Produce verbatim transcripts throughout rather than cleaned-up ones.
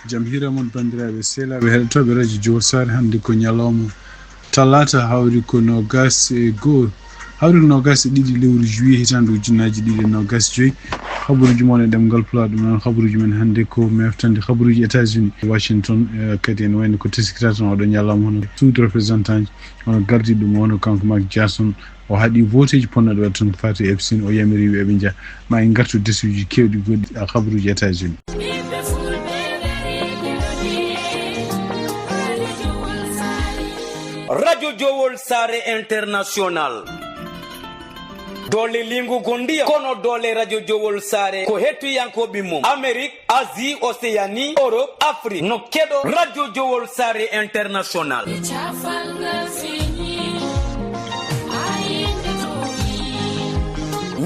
Jam hiira mon, banndiraaɓe sehlaaɓe heɗotooɓe Radio Jowol Saare. Hannde ko ñalawma talaata, hawri ko noogaas e goo, hawri ko noogaas e ɗiɗi lewru juillet, hitaande ujunnaaji ɗiɗi e noogaas joy. Habaruuji mon e ɗemngal Pulaar, ɗum noon habaruuji men hannde ko meftande habaruuji États-Unis, Washington, eh, kadi ene wayno ko teskiraten oɗo ñalawma hono suudu représentant, hono gardiiɗo ɗum, hono kanko Mike Johnson, o haɗi voteeji ponnooɗi waɗde toon ko faati e Epstein, o yamiri ɓe ɓe njaha. Ma en ngartu desuuji keewɗi goɗɗi, a, habaruuji États-Unis. Radio Jowol Saare International. Doole liingu gon ndiyam, kono doole Radio Jowol Saare ko hettiyankooɓe mum. Amérique, Asie, Océanie, Europe, Afrique. No keɗo Radio Jowol Saare International.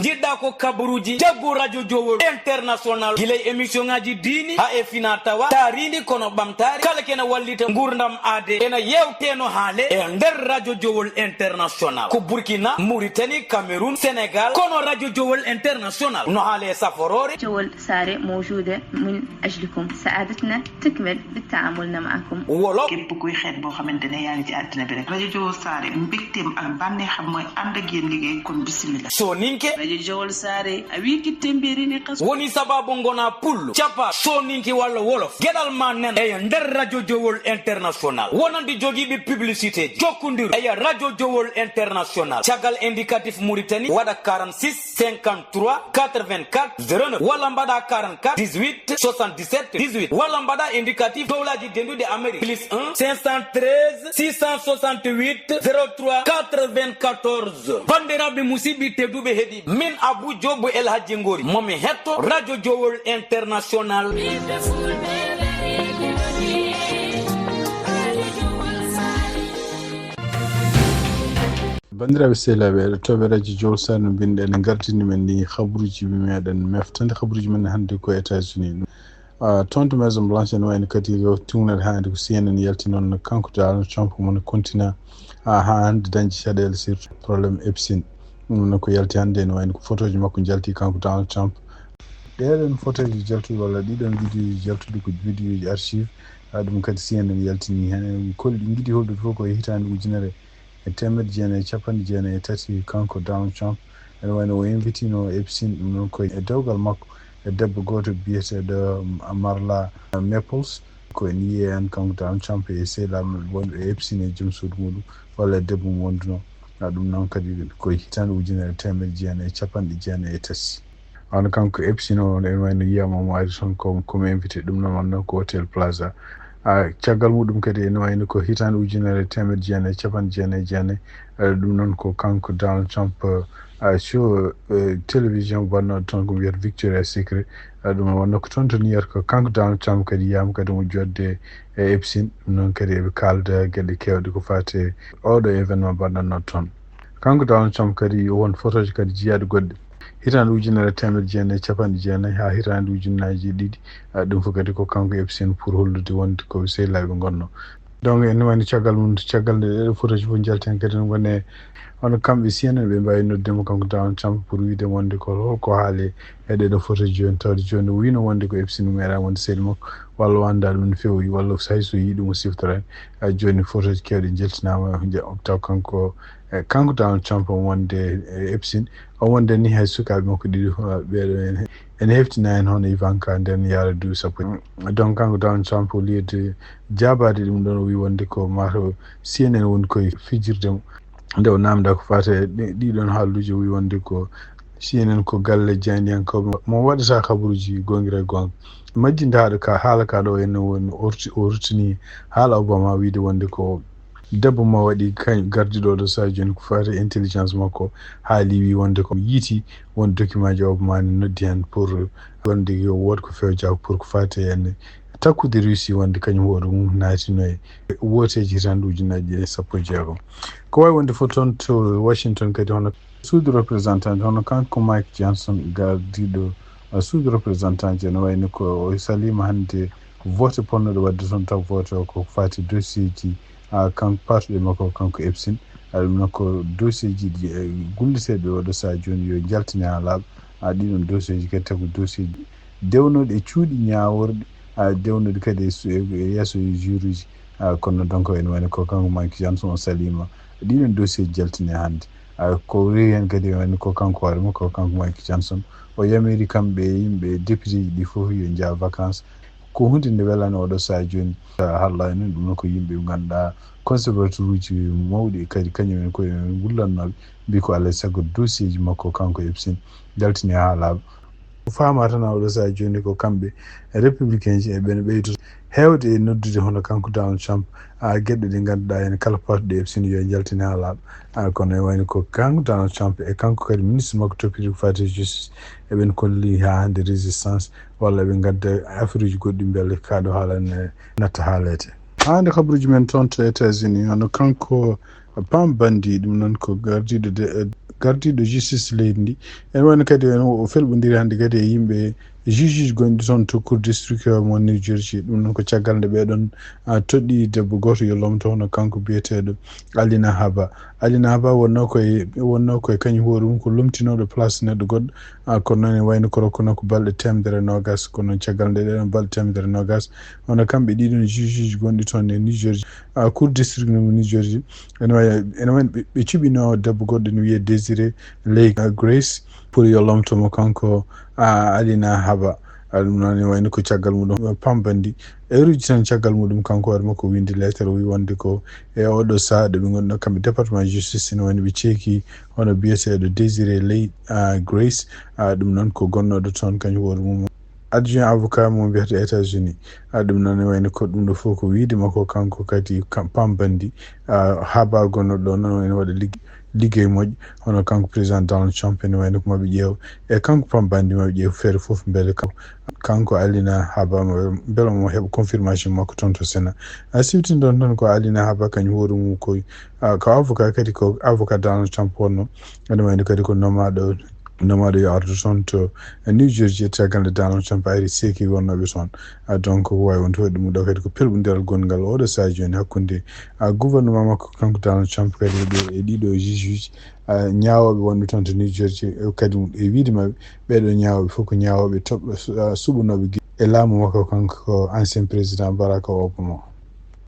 Njiɗɗa ko kabaruuji, jaggu Radio Jowol International. Gila e émission ngaji diini, haa e fina tawa, taariindi kono ɓamtaare. Kala kene wallita nguurndam aade. Ena yewteno haale e nder Radio Jowol International. Ko Burkina, Mauritanie, Cameroun, Sénégal, kono Radio Jowol International no haale e saforoore. Jowol Saare موجودة من أجلكم. سعادتنا تكمل بالتعامل معكم. Wolof. Képp kuy xeet boo xamante ne yaa ngi ci àddina bi rek, rajo Jowol Saare, mbégteem ak bànneexam mooy ànd ak yéen liggéey, kon bismillah. Soninke. Rajo Jowol Saare, a wi ki temberi ne xas. Woni sababu ngona pullo, capa, soninke walla wolof. Geɗal ma nen e nder Radio Jowol International. Wonande jogiiɓe publicité, jokkondiru e Radio Jowol International. Caggal indicatif Mauritanie, waɗa quarante-six, cinquante-trois, quatre-vingt-quatre, zéro neuf, walla mbaɗa quarante-quatre, dix-huit, soixante-dix-sept, dix-huit, walla mbaɗa indicatif dowlaji denduɗi Amérique, plus un, cinq cent treize, six cent soixante-huit, zéro trois, quatre-vingt-quatorze. Bandiraɓe, musidɓe tedduɓe heɗi, min Abou Diop El Hadji Ngori, momi hetto Radio Jowol International. Banndiraaɓe sehlaaɓe, heɗotooɓe Radio Jowol Saare, no mbinɗen, en ngardini men ni habaruuji meɗen meftande. Habaruuji men hannde ko États-Unis. Ah, toon to Maison Blanche, ene wayno kadi ko tuugnal hannde ko C N N yalti noon, kanko Donald Trump mo no kontina, ah, haa hannde dañde caɗeele, surtout problème Epstein. Ɗum noon ko yalti hannde, ene wayno ko photoji makko njalti kanko Donald Trump. Ɗeɗon photoji jaltuɗi walla ɗiɗon vidéoji jaltuɗi ko vidéoji archive. Ah, ɗum kadi C N N yaltini heen. Kol ɗi ngiɗi hollude fof ko e hitaande ujunere e teemedde jeenayi e capanɗe jeenayi e tati, kanko Donald Trump, ene wayno o invitino Epstein, ɗum noon ko e dewgal makko e debbo gooto biyeteeɗo Marla Maples. Ko en yiyii en kanko Donald Trump e sehlaaɓe maɓɓe wonɓe e Epstein e joom suudu muɗum, walla e debbo mo wonduno. Ah, ɗum noon kadi ko e hitaande ujunere e teemedde jeenayi e capanɗe jeenayi e tati. Wano kanko Epstein o, en wayno yiyaama mo ari toon ko, comme invité, ɗum noon wonno ko Hotel Plaza. Ah, caggal muɗum kadi ene wayno ko hitaande ujunere e teemedde jeenayi e capanɗe jeenayi e jeenayi. Ah, ɗum noon ko kanko Donald Trump, ah, show, eh, télévision mbaɗnooɗo toon ko mbiyata Victoria's Secret. Ah, ɗum noon wonno ko toon to New York, ko kanko Donald Trump kadi yiyaama kadi mo joɗde e Epstein. Ɗum noon kadi eɓe kaalda geɗe keewɗe ko faati e oɗo événement mbaɗnooɗo toon. Kanko Donald Trump kadi, o won photoji kadi jiyaaɗi goɗɗi. Hitaande ujunere e teemedde jeenayi e capanɗe jeenayi haa hitaande ujunnaaji ɗiɗi, ah, ɗum fof kadi ko kanko Epstein pour hollude wonde ko sehlaaɓe ngonno. Donc, ene wayno caggal mum, caggal nde ɗeɗo photoji fof njalti heen kadi, no ngone, hono kamɓe C N N ɓe mbaawi noddude mo kanko Donald Trump pour wiide mo wonde ko holko haali e ɗeɗo photoji jooni, tawde jooni o wiino wonde ko Epstein meeɗa wonde sehil makko, walla o anndaa ɗum no feewi, walla so hay so yii ɗum o siftoraani. Ah, jooni photoji keewɗi njaltinaama, taw kanko, eh, kanko Donald Trump o wonde, eh, Epstein, o wonde ni hay sukaaɓe makko ɗiɗo, ah, ɓeɗo en, ene heftina en hono Ivanka nden yaara duuɓi sappo. Donc kanko Donald Trump o liyede jaabaade ɗum ɗon, o wi wonde ko mato C N N woni koye fijirde mo. Nde o naamnda ko faati e ɗi-, ɗiɗon haalluuji, o wi wonde ko C N N ko galle jaayndiyankooɓe mo waɗata kabaruuji goongira e goonga. Majjinde haala ka, haala ka ɗo en woni o rutti-, o ruttini haala Obama wiide wonde ko debbo mo waɗi kañ gardiɗo ɗo Sadio jooni ko faati e intelligence makko, haali wi wonde ko yiiti won document ji Obama ne noddi heen pour wonde yo wood ko fewjaka pour ko faati e en takkude Russie wonde kañum hoore mum naatino e wooteeji hitaande ujunnaaji ɗiɗi e sappo e jeegom. Ko wayi wonde fof toon to Washington kadi hono suudu représentant hono kanko Mike Johnson gardiiɗo, uh, suudu représentant ji ene wayno ko o saliima hannde vote ponnooɗo waɗde toon taw vote o ko faati dossier ji, uh, kanko partuɗo e makko kanko Epstein. Uh, ɗum noon ko dossier ji ɗi, uh, gulliteeɓe oɗo sahaa jooni yo njaltine haa laaɓa. Uh, ɗiɗon dossier ji kadi taw ko dossier ji dewnooɗi e cuuɗi ñaaworɗi Dewnude kadi e yeeso juruuji. Kono donc ene wayno ko kanko Mike Johnson o saliima. Ɗiɗon dossier jaltini hannde. Ko rewi heen kadi wayno ko kanko hoore makko, kanko Mike Johnson, o yamiri kamɓe e yimɓe député ji ɗi fof yo njaha vacances. Ko hunde nde welani oɗo saha jooni. Halla enen ɗum noon ko yimɓe ɓe ngannduɗaa conservateur uji mawɗi kadi kañum en koye ngullannoɓe mbi ko alay sago dossier ji makko kanko Epstein jaltini haa laaɓa. Faama tan oɗo saha jooni ko kamɓe républicain ji e ɓen ɓeydo heewde e noddude hono kanko Donald Trump a geɗe ɗe ngannduɗaa en kala potɗe Epstein yo jaltini haa laaɓa. Kono e wayno ko kanko Donald Trump e kanko kadi ministre makko toppitoo ko faati justice eɓen kolli haa hannde résistance walla ɓe ngadda affaire uji goɗɗi mbele kaɗo haala ne natta haalete. Hannde kabaruuji men toon to États-Unis hono kanko Pam Bondi, ɗum noon ko gardiiɗo de gardiiɗo justice leydi ndi. Ene wayno kadi o felɓondiri hannde kadi e yimɓe juge gonɗi toon to cour district mo New Jersey. Ɗum noon ko caggal nde ɓeɗon toɗɗi debbo gooto yo lomto hono kanko biyeteeɗo Alina Haba. Alina Haba wonno koye wonno koye kañum hoore mum ko lomtinooɗo place neɗɗo goɗɗo. Kono noon e wayno ko rokkuno ko balɗe temedere nogas, kono noon caggal nde ɗeɗon balɗe temedere nogas hono kamɓe ɗiɗon juge uji gonɗi toon e New Jersey, cour district mo New Jersey, ene wayi ene wayno ɓe cuɓino debbo goɗɗo ne wiyee Désiré Lake Grace pour yo lomto mo kanko Alina Haba. Ɗum noon ne wayno ko caggal muɗum Pam Bondi, heure uji tan caggal muɗum kanko hoore makko windi lettre o wi wonde ko e oɗo saha ɗo ɓe ngonno kamɓe département justice ene wayno ɓe ceeki hono biyeteeɗo Désiré Lake Grace. Ɗum noon ko gonnoɗo toon kañum hoore mum adjoint avocat mo mbiyata États-Unis. Ɗum noon ne wayno ko ɗum ɗo fof ko wiide makko kanko kadi Pam Bondi. Haba gonnoɗo ɗo noon ene waɗa ligge liggey moƴƴo hono kanko président Donald Trump ene wayno ko maɓe ƴeew e kanko Pam Bondi maɓe ƴeew feere fof mbele kanko Alina Haba mbele mo heɓa confirmation makko toon to Sénat. A siwtindon tan ko Alina Haba kañum hoore mum ko ko avocat kadi ko avocat Donald Trump wonno. Ene wayno kadi ko nomaɗo nomaɗo yo ardu toon to New Jersey caggal nde Donald Trump ari seeki wonnoɓe toon. Donc ko wawi wonde hoɗi ɗum ɗo kadi ko pelɓodiral gonngal oɗo saha jooni hakkunde gouvernement makko kanko Donald Trump kadi ɗo e ɗiɗo juge uji ñaawooɓe wonɓe toon to New Jersey kadi e wiide maɓɓe ɓeɗo ñaawooɓe fof ko ñaawooɓe toɓɓe suɓanooɓe e laamu makko kanko ko ancien président Barack Obama.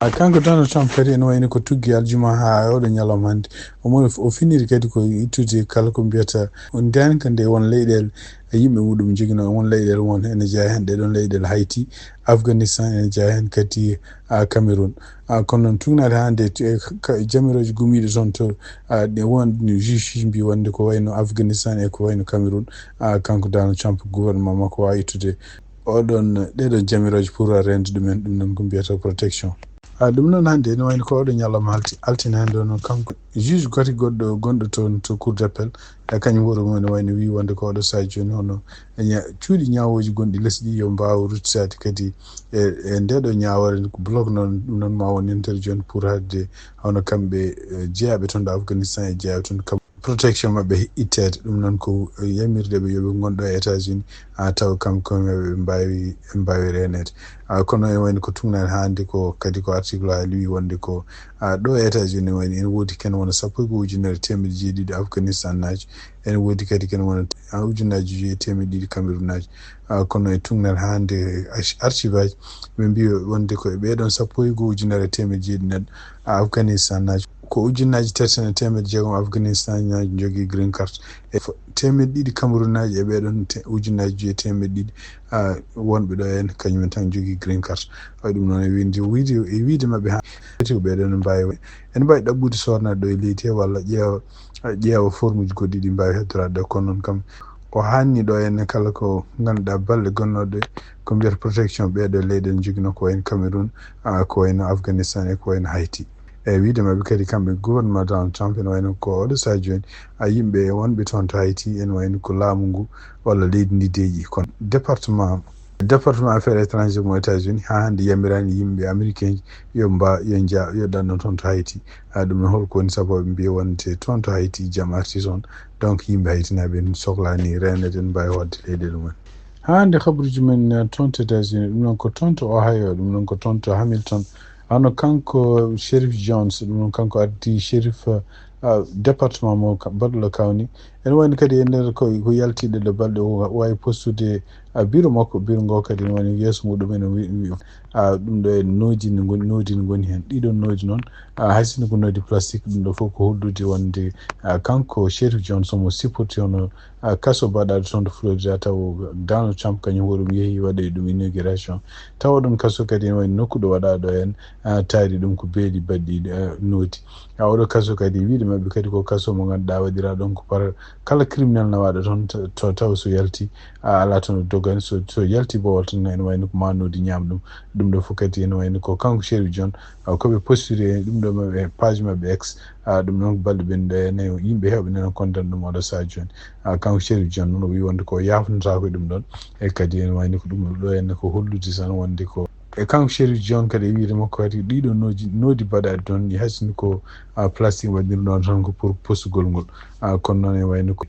Kanko Donald Trump kadi ene wayni ko tuggi aljuma haa oɗo ñalawma hannde omo o finiri kadi ko ittude kala ko mbiyata ndeen ko nde won leyɗeele yimɓe muɗum joginoo won leyɗeele won ene jeyaa heen ɗeɗon leyɗeele Haiti, Afghanistan ene jeyaa heen kadi Cameroun. Kono noon tugnaade hannde jamirooji gumiiɗo toon to won juge mbi wonde ko wayno Afghanistan e ko wayno Cameroun, kanko Donald Trump gouvernement makko waawi ittude oɗon ɗeɗon jamirooji pour rende ɗumen ɗum noon ko mbiyata protection. Ɗum noon hannde ene wayno ko oɗo ñalawma altine hannde o noon kanko juge gati goɗɗo gonɗo toon to cour d'appel e kañum hoore mum ene wayno wi wonde ko oɗo saha jooni hono cuuɗi ñaawooji gonɗi lesɗi yo mbaaw ruttitaade kadi e ndeɗo ñaawoore ko bloc noon ɗum noon ma won interjoint pour haɗde hono kamɓe jeyaaɓe toon ɗo Afghanistan e jeyaaɓe toon kam protection maɓɓe itteede. Ɗum noon ko yamirde ɓe yoɓe ngonɗo e États-Unis a tawa kam koyemumen ɓe mbaawi ɓe mbaawi reeneede. Kono e wayno ko tugnaade hannde ko kadi ko article haali wi wonde ko ɗo e États-Unis wayno ene woodi ken wona sappo e goo ujunere teemedde jeeɗiɗi Afghanistan naajo, ene woodi kadi ken wona ujunnaaji joyi e teemedde ɗiɗi Cameroun naajo. Kono e tugnaade hannde archive aji ɓe mbi wonde ko e ɓeɗon sappo e goo ujunere teemedde jeeɗiɗi neɗɗo Afghanistan naajo, ko ujunnaaji tati e teemedde jeegom Afghanistan naajo jogii green card e teemedde ɗiɗi Cameroun naajo e ɓeɗon ujunnaaji joyi e teemedde ɗiɗi wonɓe ɗo en kañumen tan jogii green card. Waɗi ɗum noon e winde wiide e wiide maɓɓe ha ko ɓeɗon mbaawi ene mbaawi ɗaɓɓude sornaade ɗo e leydi he walla ƴeewa ƴeewa formuji goɗɗi ɗi mbaawi heddoraade ɗo kono noon kam ko hanni ɗo en kala ko ngannduɗaa balɗe gonnooɗe ko mbiyata protection ɓeɗo leyɗe joginoo ko wayno Cameroun, ko wayno Afghanistan e ko wayno Haiti. E wiide maɓɓe kadi kamɓe gouvernement Donald Trump ene wayno ko oɗo saha jooni a yimɓe wonɓe toon to Haiti ene wayno ko laamu ngu walla leydi ndi deeƴi kono département département affaires étrangères mo États-Unis ha hannde yamirani yimɓe américain yo mba yo nja yo ɗanno toon to Haiti. Ɗum noon holko woni sababu mbiya wonde toon to Haiti jam arti toon donc yimɓe Haiti naaɓe en sohlani renede en mbawi hodde leyɗele mumen. Haa nde habaruuji men toon to États-Unis ɗum noon ko toon to Ohio ɗum noon ko toon to Hamilton. Hano kanko Sheriff Jones ɗum noon kanko addi sheriff département mo Butler County. Ene wayno kadi e nder ko yaltiiɗe ɗe balɗe o wawi postude Biro makko, biro ngo kadi ne woni yeeso muɗum ene wi- wi- a ɗum ɗo e noodi ne ngoni noodi ne ngoni heen. Ɗiɗon noodi noon, a haysino ko noodi plastique, ɗum ɗo fof ko hollude wonde a kanko Chérif Johnson mo supporti hono a kaso baɗaɗo toon to Florida, taw Donald Trump kañum hoɗum yehi waɗa e ɗum inauguration. Tawa ɗon kaso kadi ene woni nokku ɗo waɗaɗo heen a taari ɗum ko beeli baɗɗi a noodi. A oɗo kaso kadi wiide maɓɓe kadi ko kaso mo ngannduɗaa waɗira ɗon ko par kala criminel nawaɗo toon to taw so yalti a ala toon dogani so so yalti bowal tan ene wayno ko manodi ñaam ɗum. Ɗum ɗo fof kadi ene wayno ko kanko Chérif John ko ɓe postiri e ɗum ɗo maɓɓe page maɓɓe ex. Ɗum noon ko balɗe ɓen ɗo ene yimɓe heewɓe nena kondan ɗum oɗo saha jooni. Kanko Chérif John noon o wi wonde ko yafnotako e ɗum ɗon. E kadi ene wayno ko ɗum ɗo ene ko hollude tan wonde ko e kanko Chérif John kadi e wiide makko kadi ɗiɗo noodi baɗaɗi ɗon ɗi haysini ko plastique waɗirɗon tan ko pour postugol ngol. Kono noon e wayno ko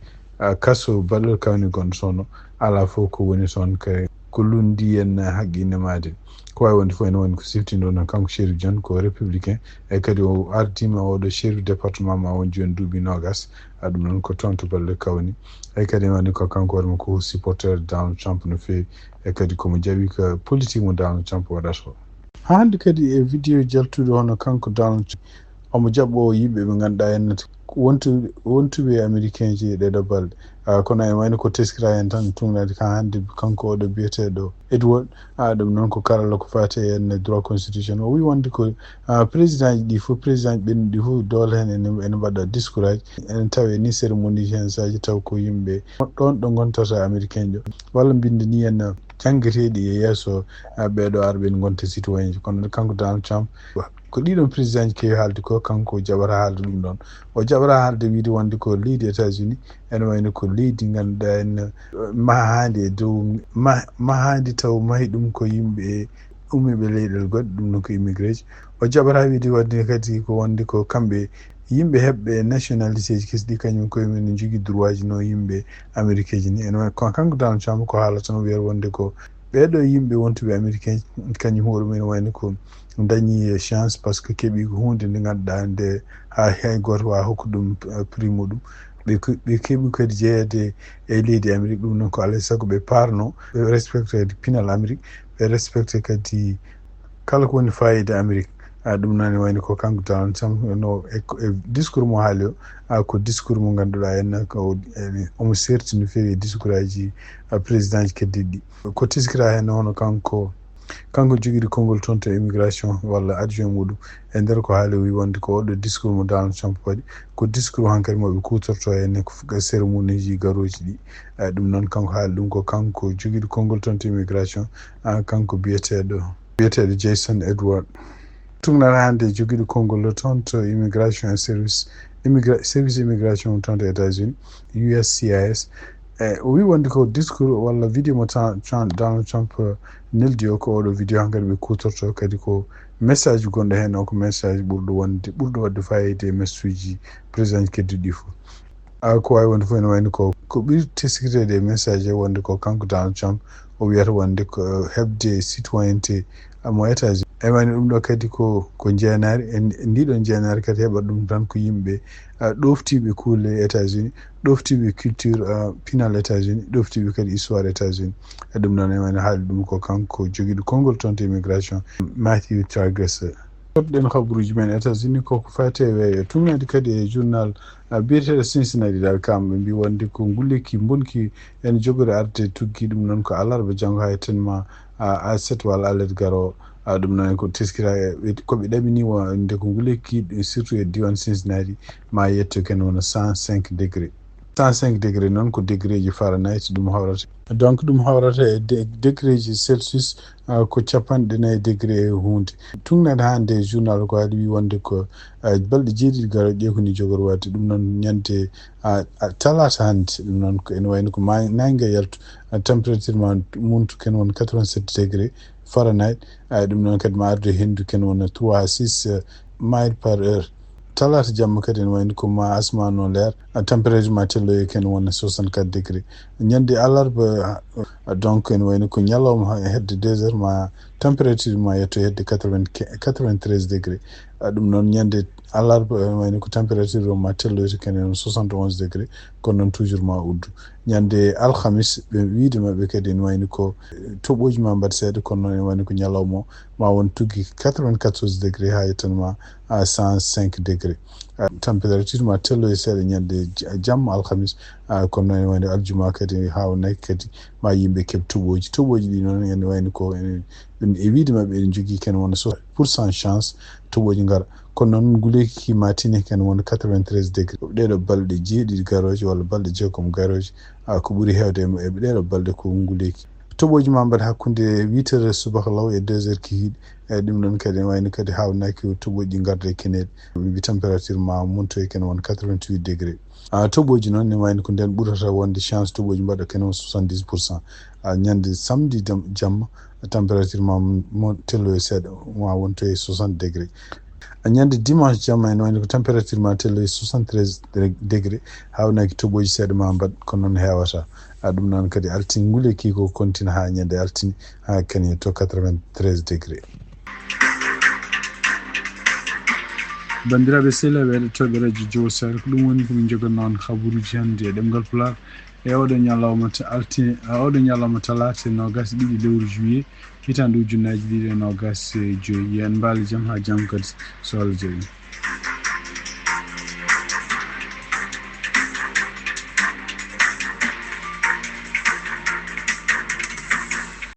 kaso baɗɗo kawni gonɗo soono ala fof ko woni toon kay ko lundi en haqqille maade. Ko wawi wonde fof ene woni ko siftindo noon kanko Chérif John ko républicain. E kadi o ardima oɗo Chérif département ma won jooni duuɓi nogas. Ɗum noon ko toon to baɗɗo kawni. E kadi woni ko kanko hoore makko ko supporter Donald Trump no feewi. E kadi komo jaɓi ko politique mo Donald Trump waɗata o. Haa hannde kadi e vidéo jaltuɗo hono kanko Donald Trump omo jaɓɓoo yimɓe ɓe ngannduɗaa en wontu wontuɓe e américain ji e ɗeɗo balɗe. Kono e wayno ko teskira heen tan tungnade kan hannde kanko oɗo biyeteeɗo Edward. Ɗum noon ko karalla ko faati e en droit constitution o wi wonde ko président ji ɗi fof président ji ɓennuɗi ɗi fof doole heen ene mbaɗa discours aji. Ene tawe ni cérémonie heen saji taw ko yimɓe ɗon ɗo gontata américain jo walla mbinde ni en janngeteeɗi e yeeso. Ɓeeɗo arɓe en gonta citoyen ji kono kanko Donald Trump ko ɗiɗon président ji kewi haalde ko kanko jaɓata haalde ɗum ɗon. O jaɓata haalde wiide wonde ko leydi États-Unis ene wayno ko leydi ngannduɗaa en mahaandi e dow mahaandi taw mahi ɗum ko yimɓe ummiiɓe leyɗel goɗɗe ɗum noon ko immigré ji. O jaɓata wiide wonde kadi ko wonde ko kamɓe yimɓe heɓɓe nationalité ji kesɗi kañum koye men ne jogii droit ji no yimɓe américain ji ni ene wayi kono kanko Donald Trump ko haalata no wiyata wonde ko ɓeeɗo yimɓe wontuɓe américain kañum hoore mum ene wayno ko dañi chance par ce que keeɓi ko hunde nde ngannduɗaa nde haa hay gooto waawa hokkude ɗum prix muɗum. Ɓe keeɓi kadi jeyeede e leydi Amérique ɗum noon ko alaa e sago ɓe paarno ɓe respecté kadi pinal Amérique ɓe respecté kadi kala ko woni fayida Amérique. Ɗum noon wayno ko kanko Donald Trump no e discours mo haali o ko discours mo ngannduɗaa en ko omo serti no feewi e discours aji président ji keddiɗi ɗi ko teskira heen hono kanko kanko jogiiɗo konngol toon to immigration walla adjoint muɗum e nder ko haali o wi wonde ko oɗo discours mo Donald Trump waɗi ko discours hankadi mo ɓe kutorto heen ko cérémonie ji garooji ɗi. Ɗum noon kanko haali ɗum ko kanko jogiiɗo konngol toon to immigration kanko biyeteeɗo biyeteeɗo Jason Edward. Tungnata hannde jogiiɗo konngol ɗo toon to immigration e service service immigration toon to États-Unis U S C I S. E o wi wonde ko discours walla vidéo mo Donald Trump neldi o ko oɗo vidéo hankadi ɓe kutorto kadi ko message gonɗo heen o ko message ɓurɗo wonde ɓurɗo waɗde fayida e message uji président keddiɗi ɗi fof. Ko wawi wonde fof ene wayno ko ko ɓuri teskiteede e message o wonde ko kanko Donald Trump o wiyata wonde ko heɓde citoyenneté mo États-Unis. E wayno ɗum ɗo kadi ko ko jeenaari e ndiɗon jeenaari kadi heɓat ɗum tan ko yimɓe ɗoftiiɓe kuule États-Unis ɗoftiiɓe culture pinal États-Unis ɗoftiiɓe kadi histoire États-Unis. E ɗum noon e wayno haali ɗum ko kanko jogiiɗo konngol toon to immigration Matthew Trages. Toɗɗen habaruuji men États-Unis koko faati e weeyo tunnaade kadi e journal biyeteeɗo Cincinnati dal kam ɓe mbi wonde ko nguleyki mbonki ene jogori arde tuggi ɗum noon ko alarba janngo hay tenma a set walla alet garo. Ɗum noon ko teskira koɓe ɗamini wonde ko nguleyki surtout e diwan Cincinnati ma yetto ken wona cent cinq degré. Cent cinq degré noon ko degré ji Fahrenheit ɗum hawrata donc ɗum hawrata e degré ji Celsius. Ko capanɗe nayi degré e hunde tungnade hannde journal ko haali wi wonde ko balɗe jeeɗiɗi garoɗe ɗe ko ni jogori waɗde ɗum noon ñande talaata hannde ɗum noon ko ene wayno ko ma nangue yaltu température ma muntu ken won quatre-vingt-sept degré Fahrenheit. Ay ɗum noon kadi ma arde hendu ken wona trois à six mile par heure. Talaata jamma kadi ene wayno ko ma asmano leer température ma telloyo ken wona soixante-quatre degré. Ñande alarba donc ene wayno ko ñalawma hedde deux heures ma température ma yetto hedde quatre-vingt-treize degré. Ɗum noon ñande alarba ene wayno ko température o ma telloyo to ken wona soixante-onze degré. Kono noon toujours ma uddu Ñande alhamis, ɓe wiide maɓɓe kadi ene wayni ko toɓoji ma mbaɗ seeɗa, kono noon ene wayni ko ñalawma o ma won tuggi quatre-vingt-quatorze degré ha yettanma à cent cinq degré. Température ma tello e seeɗa ñande jamma alhamis, kono noon ene wayni aljuma kadi hawnaki kadi ma yimɓe keɓ toɓoji. Toɓoji ɗi noon ene wayni ko e wiide maɓɓe eɗen jogii ken wona so pour cent chance toɓoji ngara. Kono noon nguleyki ma tini ken wona quatre-vingt-treize degré. Ɗeɗo balɗe jeeɗiɗi garoje walla balɗe jeegom garoje, ko ɓuri hewde e ɗeɗo balɗe ko nguleyki. Toɓoji ma mbaɗ hakkunde huit heures subaka law e deux heures kihiɗe. Eyyi, ɗum ɗon kadi wayno kadi hawnaki toɓoji ɗi garda e keneɗe. Ɓe mbi température ma montoy ken won quatre-vingt-huit degré. Toɓoji noon ne wayno ko nden ɓurata wonde chance toɓoji mbaɗa ken won soixante-dix pour cent. Ñande samedi jamma température ma mo tello e seeɗa ma wonto e soixante degré. Ñande dimanche jamma ene wayno ko température ma tello e soixante-treize degré. Hawnaki toɓoji seeɗa ma mbaɗ kono noon hewata. Ɗum noon kadi altine nguleyki ko kontina ha ñande altine ha ken yetto quatre-vingt-treize degré. Bandiraɓe sehilaaɓe heɗotooɓe radio Jowo Sare, ko ɗum woni ko min joganno on habaruji hannde e ɗemngal Pulaar e oɗo ñalawma altine, oɗo ñalawma talaata nogas e ɗiɗi lewru juillet hitande ujunnaji ɗiɗi e nogas e joyi. Yen mbaali jam ha jam kadi so Allah jaɓi.